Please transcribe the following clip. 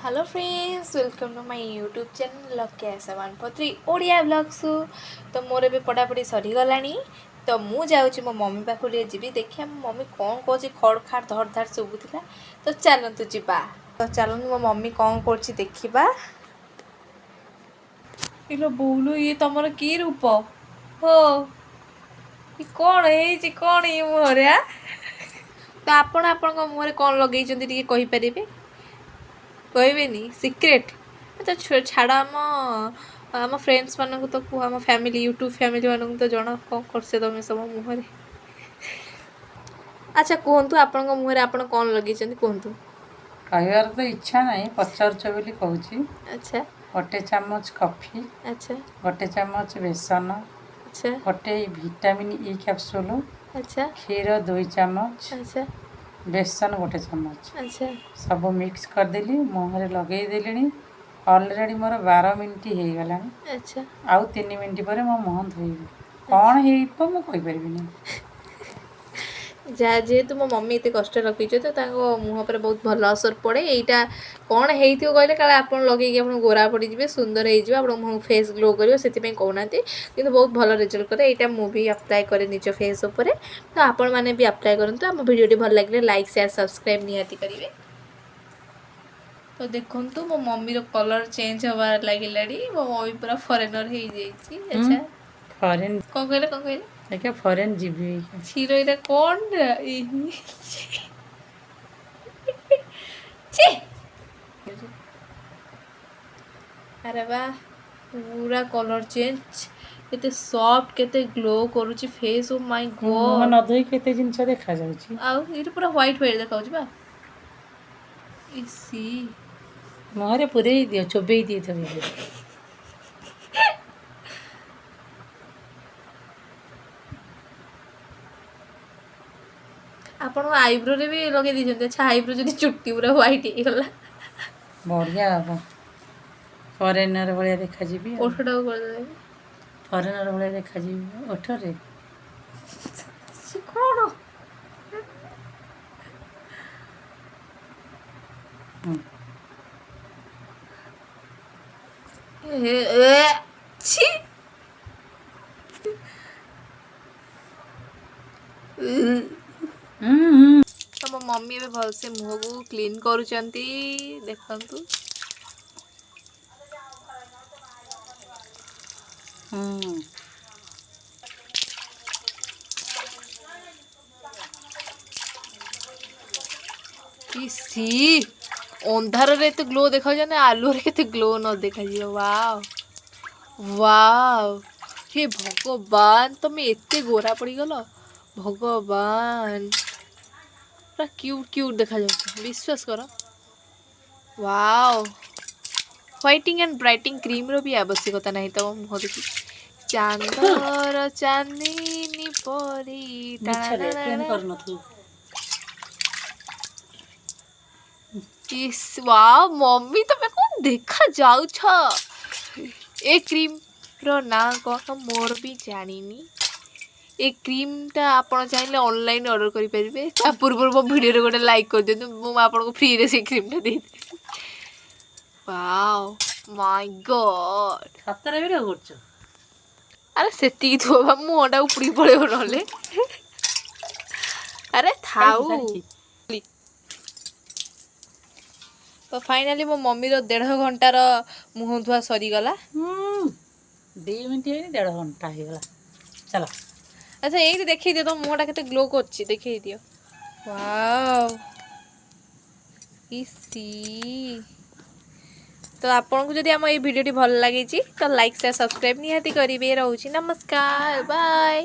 Hello friends, welcome to my YouTube channel Lucky Asha 143 Odia ବ୍ଲଗ୍ସୁ। ତ ମୋର ଏବେ ପଢ଼ାପଢ଼ି ସରିଗଲାଣି। ତ ମୁଁ ଯାଉଛି ମୋ ମମି ପାଖକୁ ଟିକେ ଯିବି, ଦେଖିବା ମୋ ମମି କ'ଣ କହୁଛି। ଖଡ଼ ଖାଡ଼ ଧଡ଼ ଧାଡ଼ ଶୁଭୁଥିଲା, ତ ଚାଲନ୍ତୁ ଯିବା। ତ ଚାଲନ୍ତୁ, ମୋ ମମି କ'ଣ କରୁଛି ଦେଖିବା। ଇଲୋ ବୋଉଲୋ, ଇଏ ତମର କି ରୂପ ହୋ? ଇ କ'ଣ ହେଇଛି? କ'ଣ ଇଏ ମୁହଁରେ ଆ? ତ ଆପଣ ଆପଣଙ୍କ ମୁହଁରେ କ'ଣ ଲଗେଇଛନ୍ତି ଟିକେ କହିପାରିବେ? କହିବେନି? ସିକ୍ରେଟ୍? ଆଚ୍ଛା, ଛାଡ଼। ଆମ ଫ୍ରେଣ୍ଡସ୍ ମାନଙ୍କୁ ତ କୁହ, ଆମ ଫ୍ୟାମିଲି, ୟୁଟ୍ୟୁବ୍ ଫ୍ୟାମିଲି ମାନଙ୍କୁ ତ ଜଣା କ'ଣ କରୁଛ ତମେ ସବୁ ମୁହଁରେ। ଆଚ୍ଛା କୁହନ୍ତୁ, ଆପଣଙ୍କ ମୁହଁରେ ଆପଣ କ'ଣ ଲଗେଇଛନ୍ତି କୁହନ୍ତୁ। କହିବାର ତ ଇଚ୍ଛା ନାହିଁ, ପଚାରୁଛ ବୋଲି କହୁଛି। ଗୋଟେ ଚାମଚ କଫି, ଗୋଟେ ଚାମଚ ବେସନ, ଗୋଟେ ଭିଟାମିନ୍ ଇ କ୍ୟାପସୁଲ, କ୍ଷୀର 2 ଚାମଚ, ବେସନ ଗୋଟେ ଚାମଚ, ସବୁ ମିକ୍ସ କରିଦେଲି, ମୁହଁରେ ଲଗେଇ ଦେଲିଣି। ଅଲରେଡ଼ି ମୋର 12 ମିନିଟ୍ ହେଇଗଲାଣି। ଆଉ 3 ମିନିଟ୍ ପରେ ମୋ ମୁହଁ ଧୋଇବି। କ'ଣ ହେଇବ ମୁଁ କହିପାରିବିନି। ଯାହା ଯେହେତୁ ମୋ ମମି ଏତେ କଷ୍ଟ ରଖିଛନ୍ତି, ତ ତାଙ୍କ ମୁହଁ ଉପରେ ବହୁତ ଭଲ ଅସର ପଡ଼େ। ଏଇଟା କ'ଣ ହେଇଥିବ କହିଲେ କାଳେ ଆପଣ ଲଗେଇକି ଆପଣ ଗୋରା ପଡ଼ିଯିବେ, ସୁନ୍ଦର ହେଇଯିବ, ଆପଣଙ୍କ ମୁହଁ ଫେସ୍ ଗ୍ଲୋ କରିବ, ସେଥିପାଇଁ କହୁନାହାନ୍ତି। କିନ୍ତୁ ବହୁତ ଭଲ ରେଜଲ୍ଟ କରେ ଏଇଟା। ମୁଁ ବି ଆପ୍ଲାଏ କରେ ନିଜ ଫେସ୍ ଉପରେ, ତ ଆପଣମାନେ ବି ଆପ୍ଲାଏ କରନ୍ତୁ। ଆମ ଭିଡ଼ିଓଟି ଭଲ ଲାଗିଲେ ଲାଇକ୍, ସେୟାର, ସବସ୍କ୍ରାଇବ୍ ନିହାତି କରିବେ। ତ ଦେଖନ୍ତୁ, ମୋ ମମିର କଲର୍ ଚେଞ୍ଜ ହେବାର ଲାଗିଲାଣି। ମୋ ମମି ପୁରା ଫରେନର୍ ହେଇଯାଇଛି। ଆଚ୍ଛା। ଫରେନ୍। କ'ଣ କହିଲେ? କ'ଣ କହିଲେ? ଦେଖିବା, ଫରେନ୍ ଯିବି। କ୍ଷୀର ଏଇଟା କ'ଣ? ଛି! ଆରେ ବା, ପୁରା କଲର୍ ଚେଞ୍ଜ, କେତେ ସଫ୍ଟ, କେତେ ଗ୍ଲୋ କରୁଛି ଫେସ୍। ଓ ମାଇ ମୁହଁ ଗଡ୍! ନ ଧୋଇ କେତେ ଜିନିଷ ଦେଖାଯାଉଛି। ଆଉ ଏଇଠି ପୁରା ହ୍ୱାଇଟ୍ ହ୍ୱାଇଟ୍ ଦେଖାଉଛି ବା। ଇସି! ମୁହଁରେ ପୁରେଇ ଦିଅ, ଚୋବେଇ ଦେଇଥିବ। ଆପଣ ଆଇବ୍ରୋରେ ବି ଲଗେଇ ଦେଇଛନ୍ତି। ଆଚ୍ଛା, ଆଇବ୍ରୋ ଯଦି ଚୁଟି ପୁରା ହ୍ୱାଇଟ୍ ହେଇଗଲା? ବଢ଼ିଆ ହବ, ଫରେନର ଭଳିଆ ଦେଖାଯିବି ଆଉ। ଓଠଟାକୁ କରିଦେବେ। ଫରେନର ଭଳିଆ ଦେଖାଯିବି ଓଠରେ। ସେ କ'ଣ? ଏ ଏ, ଛି! ହୁଁ ହୁଁ ତ ମୋ ମମି ଏବେ ଭଲସେ ମୁହଁକୁ କ୍ଲିନ୍ କରୁଛନ୍ତି, ଦେଖନ୍ତୁ। ଇସି, ଅନ୍ଧାରରେ ଏତେ ଗ୍ଲୋ ଦେଖାଯାଉଛି ନା, ଆଲୁଅରେ କେତେ ଗ୍ଲୋ ନ ଦେଖାଯିବ! ୱାଓ ୱାଓ, ହେ ଭଗବାନ, ତମେ ଏତେ ଗୋରା ପଡ଼ିଗଲ! ଭଗବାନ, ପୁରା କ୍ୟୁଟ୍ କ୍ୟୁଟ୍ ଦେଖାଯାଉଛି, ବିଶ୍ୱାସ କର। ୱାଓ, ହ୍ୱାଇଟିଂ ଆଣ୍ଡ ବ୍ରାଇଟିଂ କ୍ରିମ୍ର ବି ଆବଶ୍ୟକତା ନାହିଁ ତମ ମୁହଁ ଦେଖି। ଚାନ୍ଦର ଚାନ୍ଦିନୀ ପରି। ମିଛରେ ପ୍ଲେନ୍ କରୁନଥିବୁ। ଇସ୍, ୱାଓ ମମି, ତମେ କ'ଣ ଦେଖା ଯାଉଛ! ଏ କ୍ରିମ୍ର ନାଁ କ'ଣ ମୋର ବି ଜାଣିନି। ଏ କ୍ରିମ୍ଟା ଆପଣ ଚାହିଁଲେ ଅନଲାଇନ୍ ଅର୍ଡ଼ର କରିପାରିବେ। ତା ପୂର୍ବରୁ ମୋ ଭିଡ଼ିଓରେ ଗୋଟେ ଲାଇକ୍ କରିଦିଅନ୍ତୁ, ମୁଁ ଆପଣଙ୍କୁ ଫ୍ରିରେ ସେଇ କ୍ରିମ୍ଟା ଦେଇଦେବି। ୱାଓ ମାଇ ଗଡ୍! ସତରେ ଭିଡ଼ିଓ କରୁଛୁ? ଆରେ ସେତିକି ଥୁଅ ବା, ମୁହଁଟା ଉପୁଡ଼ିକି ପଳେଇବ ନହେଲେ। ଆରେ ଥାଉ। ସାରିଛି। ତ ଫାଇନାଲି ମୋ ମମିର ଦେଢ଼ ଘଣ୍ଟାର ମୁହଁ ଧୁଆ ସରିଗଲା। 2 ମିନିଟ୍ ହେଇନି, ଦେଢ଼ ଘଣ୍ଟା ହେଇଗଲା। ଚାଲ। ଆଚ୍ଛା, ଏଇଠି ଦେଖେଇ ଦିଅ, ତମ ମୁହଁଟା କେତେ ଗ୍ଲୋ କରୁଛି ଦେଖେଇ ଦିଅ। Wow, EC! ତ ଆପଣଙ୍କୁ ଯଦି ଆମ ଏଇ ଭିଡ଼ିଓଟି ଭଲ ଲାଗିଛି, ତ ଲାଇକ୍, ସେୟାର, ସବସ୍କ୍ରାଇବ୍ ନିହାତି କରିବେ। ରହୁଛି, ନମସ୍କାର, ବାଏ।